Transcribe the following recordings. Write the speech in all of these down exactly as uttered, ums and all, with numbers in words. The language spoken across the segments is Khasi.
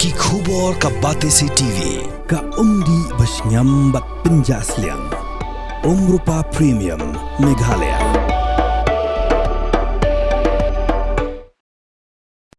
Ki khubor ka Batesi T V, ka umdih ba shngiam bad pynjah sliang. Umrupa Premium, Meghalaya.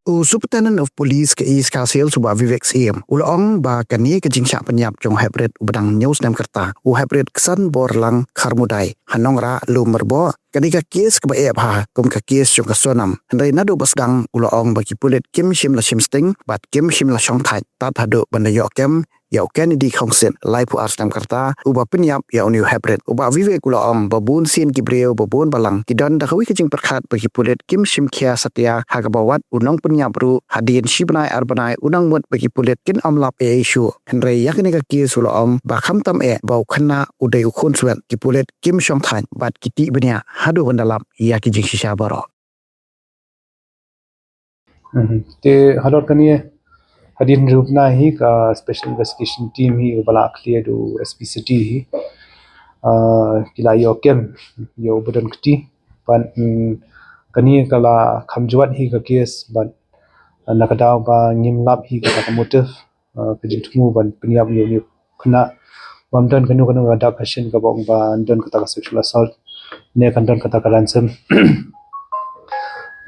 U Superintendent of Police ka East Khasi Hills u Bah Vivek Syiem u la ong ba kane ka jingshah pynïap jong u heprit uba dang hynñiew snem ka rta, u heprit Ksanborlang Kharmudai, ha Nongrah Lummerboh, kane ka kes kaba eh bha kum ka kes jong ka Sonam. Hynrei naduh ba sdang u la ong ba ki pulit kim shym la shim sting bad kim shym la shongthait tad haduh ban da ïoh kem ïa u Kennedy Khongsit, laiphew ar snem ka rta, uba pynïap ïa une u heprit. U Bah Vivek u la ong ba bun sien ki briew ba bun balang ki don da kawei ka jingpyrkhat ba ki pulit kim shim khia satia, ha kaba wat u nongpynïap ruh hadien shi bnai ar bnai u nang mut ba ki pulit kin ym lap ei ei shuh. Hynrei ïa kane ka kes u la ong ba khamtam eh ba u khynnah u dei u khunswet, ki pulit kim shongthait bad ki tih bniah haduh ban da lap ïa ki jingshisha baroh. Mhm. Te halor kane, hadien ruh na hi ka Special Investigation Team hi uba la clear da u S P City hi, ah, ki la ïoh kem ïa uba don kti. Bad, mm, kane ka la kham jwat hi ka kes bad, ah, na ka daw ba ngim lap hi kata ka motive, ah, ka jingthmu ban pynïap ïa une u khynnah. Bym don kano kano ka dak ka shin kaba ong ba don kata ka sexual assault ne kan don kata ka ransom.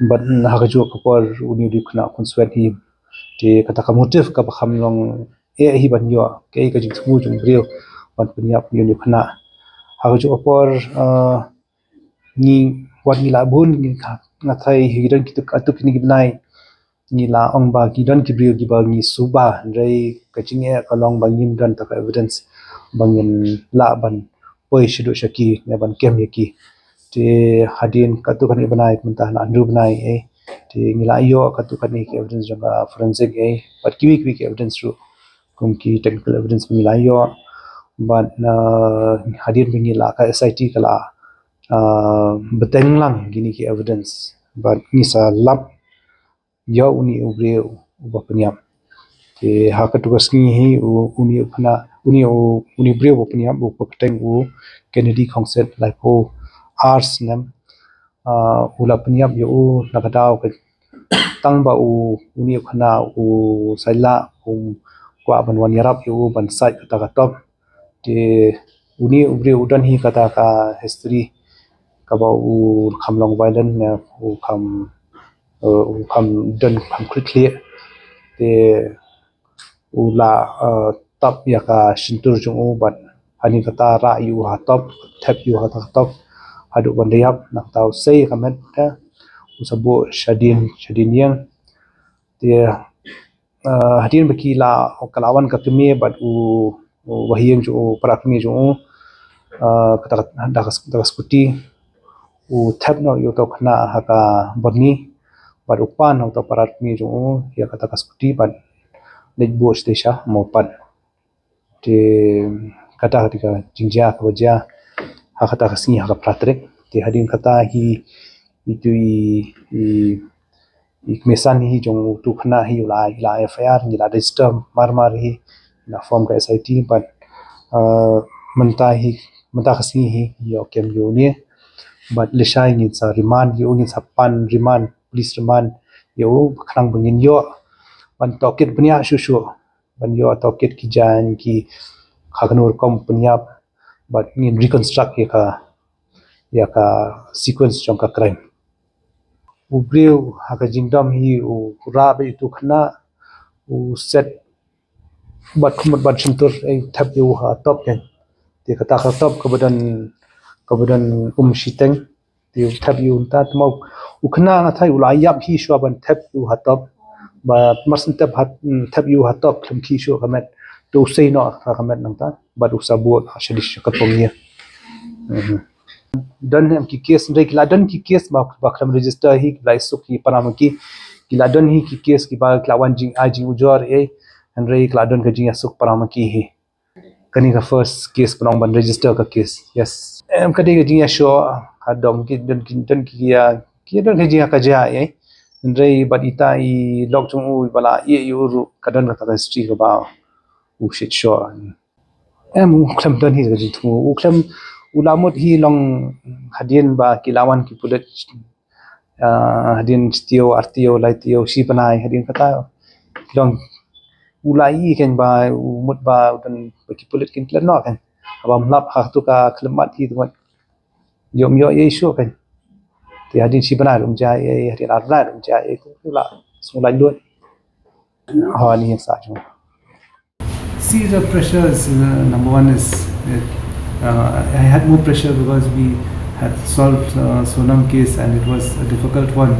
Bad, mm, ha kajuh ka por une u dei u khynnah khunswet hi. Te kata ka motive kaba kham long eh hi ban ïoh kaei ka jingthmu jong u briew ban pynïap ïa une u khynnah. Ha kajuh ka por, ah, ngi, wat ngi la bun, ngi ka, nga tharai hi don kitu, atu kine ki bnai ngi la ong ba ki don ki briew kiba ngi suba, hynrei ka jingeh ka long ba ngim don ta ka evidence ba ngin lah ban poi shaduh sha ki ne ban kem ïa ki. Te hadien katu kane bnai mynta na hynriew bnai, eh, te ngi la ïoh katu kane ki evidence jong ka forensic, eh, bad kiwei kiwei ki evidence ruh kum ki technical evidence ba ngi la ïoh. Bad, ah, hadien ba ngi la, ka S I T ka la, ah, bteng lang kine ki evidence bad ngi sa lap ïa une u briew uba pynïap. Te ha katu ka sngi hi u, une u khynnah, une u, une u briew uba pynïap, uba kyrteng u Kennedy Khongsit, laiphew ar snem, ah, u la pynïap ïa u na ka daw ka, tang ba u, une u khynnah u saila, um kwah ban wan ïarap ïa u ban sait kata ka top. Te une u briew u don hi kata ka history kaba u kham long violent ne u kham, eh, u kham don kham khuid khlieh. Te u la, eh, tap ïa ka shyntur jong u bad hadien kata rah ïa u ha top, thep ïa u ha kata ka top haduh ban da ïap, na kata u sei ïa ka met, eh, u sa buh shadien, shadien ïing. Te, eh, hadien ba ki la, ka la wan ka kmie bad u, u bahaïing jong u, para kmie jong u, eh, kata ka, da ka, da ka scooty, u thep noh ïa uta u khynnah ha ka byrni bad u pan noh uta u para kmie jong u ïa kata ka scooty bad leit buh shatei sha Mawpat. Te kata ka dei ka jingjia kaba jia ha kata ka sngi ha ka phra tarik. Te hadien kata hi, itu i, i, i kmie san hi jong utu u khynnah hi u la, i la F I R, ngi la register mar mar hi na form ka S I T bad, uh, mynta hi, mynta ka sngi hi ïoh kem ïa une bad lashai ngin sa remand ïa u, ngin sa pan remand, police remand ïa u, khnang ba ngin ïoh ban tohkit bniah shuh shuh, ban ïoh tohkit ki jaiñ ki, ha kano rukom pynïap bad ngin reconstruct ïa ka, ïa ka sequence jong ka crime. U briew ha ka jingdom hi u rah beit ïa utu u khynnah, u set bad khmut bad shyntur, eh, thep ïa u ha top kan. Te kata ka top kaba don, kaba don um shiteng. Te u thep ïa u nta, te ma u khynnah nga tharai u la ïap hi shuwa ban thep ïa u ha top. Ba mar syn thep ha, mm, thep ïa u ha top khlem khih shuh ka met. Te u sei noh ka met nangta bad u sa buh ha sha dish ka pong ïa. Mhm. Don hi em ki case, hynrei ki la don ki case ba, ba khlem register hi, ki la ïasuk hi para ma ki. Ki la don hi ki case kiba ki la wan jingai jingujor ei, hynrei ki la don ka jingïasuk para ma ki hi. Kane ka first case ba nang ban register ka case. Yes. Em, ka dei ka jingïashoh, ha dong ki don ki, don ki ïa, ki don ka jingïakajia ei. Hynrei bad ita i lok jong u ba la ïeh ïa u ruh ka don kata ka history kaba u shit shoh. Em, u khlem don hi ka jingthmu. U khlem, u la mut hi long hadien ba ki la wan ki pulit, ah, hadien shi taïew, ar taïew, lai taïew, shi bnai, hadien kata long u la ïohi kan ba u mut ba u don ba ki pulit kin klet noh kan. Haba ym lap ha tu ka khlem mat hi tu mat. Ïoh ym ïoh ïa issue kan. Te hadien shi bnai ruh ym jia ei, hadien ar bnai ruh ym jia ei, tu la sngewlait lut. Ha ni sa jong. See, the pressure is, uh, number one is, uh, I had more pressure because we had solved, uh, Sonam case and it was a difficult one.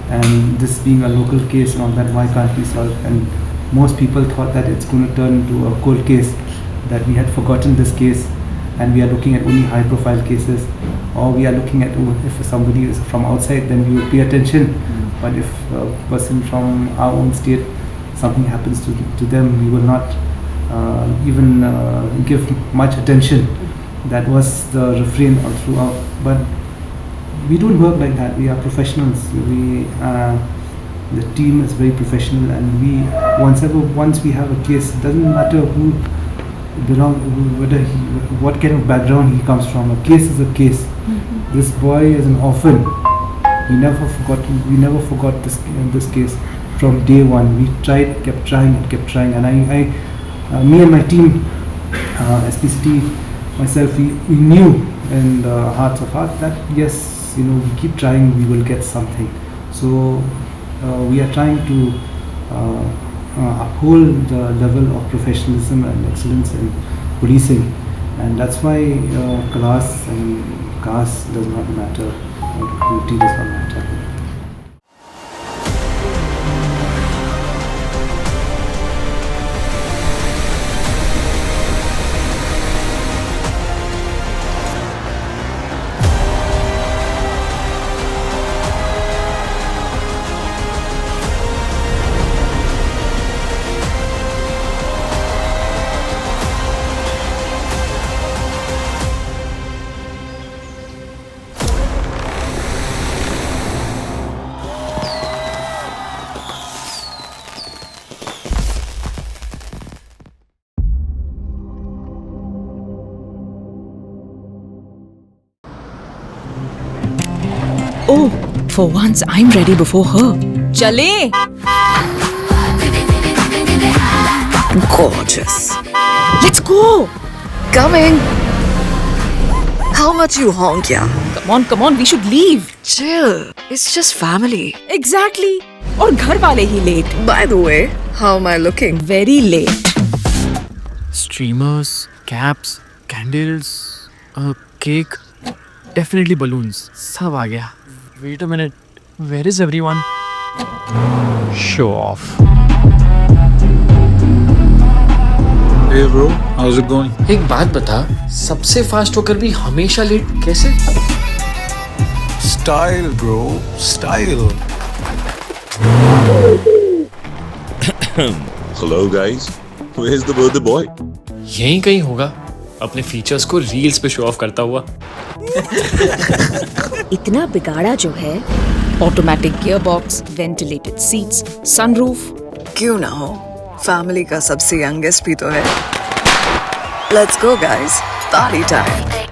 And this being a local case and all that, why can't we solve? And most people thought that it's gonna turn into a cold case, that we had forgotten this case and we are looking at only high profile cases, or we are looking at, oh, if somebody is from outside, then we will pay attention. But if a person from our own state, something happens to, to them, we will not, uh, even, uh, give much attention. That was the refrain all throughout. But we don't work like that. We are professionals. We, uh, the team is very professional, and we, once ever, once we have a case, it doesn't matter who belong, whether he, what kind of background he comes from. A case is a case. This boy is an orphan. We never forgot. We never forgot this, this case from day one. We tried, kept trying, and kept trying. And I, I, uh, me and my team, uh, S P C T, myself, we, we knew in the hearts of hearts that yes, you know, we keep trying, we will get something. So, uh, we are trying to, uh, uh, uphold the level of professionalism and excellence in policing, and that's why, uh, class and caste does not matter, or community does not matter. Oh, for once I'm ready before her. चले। Gorgeous. Let's go. Coming. How much you honk, yeah? Come on, come on, we should leave. Chill. It's just family. Exactly. और घर वाले ही late. By the way, how am I looking? Very late. Streamers, caps, candles, a cake, definitely balloons. सब आ गया. Wait a minute. Where is everyone? Show off. Hey bro, how's it going? एक बात बता, सबसे फास्ट होकर भी हमेशा लेट कैसे? Style bro, style. Hello guys, where's the birthday boy? यहीं कहीं होगा, अपने फीचर्स को रील्स पे शो ऑफ करता हुआ. इतना बिगाड़ा जो है. Automatic gearbox, ventilated seats, sunroof. क्यों ना हो, फैमिली का सबसे यंगेस्ट भी तो है. Let's go guys, party time.